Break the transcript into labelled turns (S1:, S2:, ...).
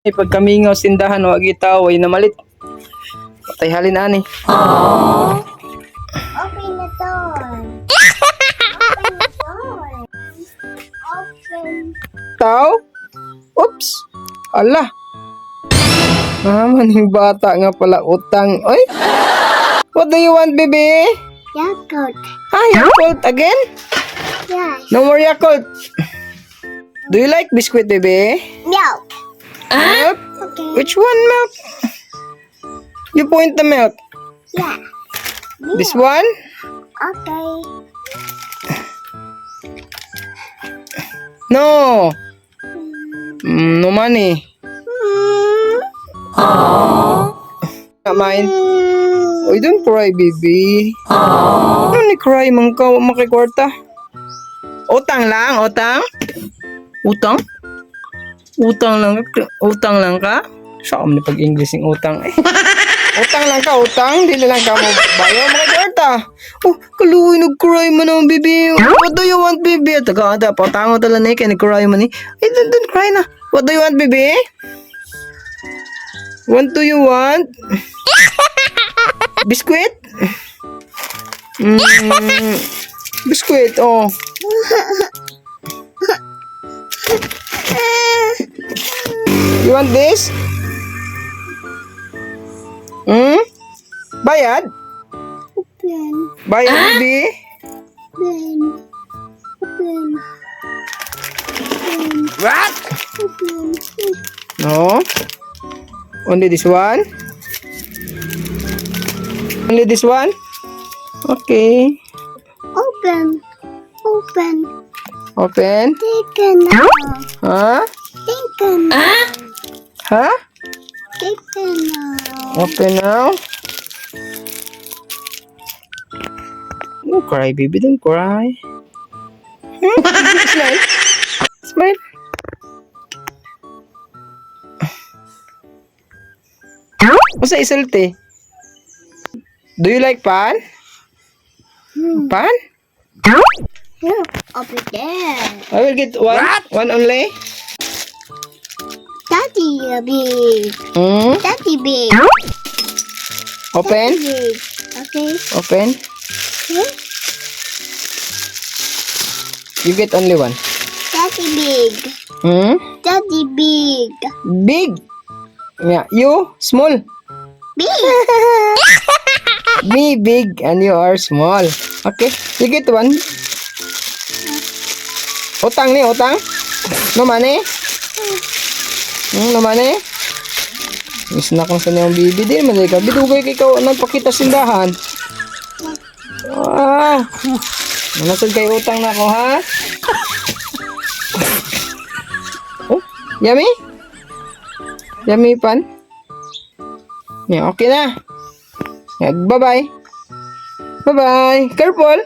S1: Pagkamingaw tindahan, wa gitaw ay namalit. Patay halin ani.
S2: Open the door. Open the door. Open.
S1: Tao? Oops. Ala. Ah, maning bata nga pala utang. Oy. What do you want, baby?
S2: Yakult.
S1: Ah, Yakult again?
S2: Yes.
S1: No more Yakult. Do you like biscuit, baby?
S2: Milk.
S1: Milk?
S2: Okay.
S1: Which one milk? You point the milk.
S2: Yeah.
S1: This one?
S2: Okay.
S1: No. No money. Not mine. Oy, don't cry, baby. Ano ni cry man ka? Wa makikwarta. Utang lang, utang? Utang? Utang lang, utang lang ka? Siya ni pag-English yung utang eh. Utang lang ka, utang. Dili lang ka mo bayo makikwarta. Oh, kaluoy nag-cry man ang baby. What do you want, baby? Taga, ata, patango tala na eh, kaya nag-cry man eh. Ay, don't cry na. What do you want, baby? What do you want? Biscuit? Biscuit, oh. You want this? Hmm? Bayad?
S2: Open.
S1: Bayad, baby?
S2: Open. Open. Open.
S1: What?
S2: Open.
S1: No. Only this one? Only this one? Okay.
S2: Open. Open.
S1: Open.
S2: Take now.
S1: Huh?
S2: Take now.
S1: Huh?
S2: Take now.
S1: Open now. Don't cry, baby. Don't cry. Smile. Smile. Usa isulti? Do you like pan?
S2: Hmm.
S1: Pan?
S2: Over there.
S1: I will get one. One only.
S2: Daddy big. Daddy big.
S1: Open.
S2: Big. Okay.
S1: Open.
S2: Hmm?
S1: You get only one.
S2: Daddy big. Daddy big.
S1: Big. Yeah. You small.
S2: Big.
S1: Me big and you are small. Okay. You get one. Utang ni, utang. No money? No money? Miss na kong sa niyang bibi. Di naman ka. Bidugay kay ka nagpakita sindahan. Ah. Manasod kay utang na ako, ha? Oh, yummy? Yummy pan? Yeah, okay na. Yeah, bye-bye. Bye-bye. Careful.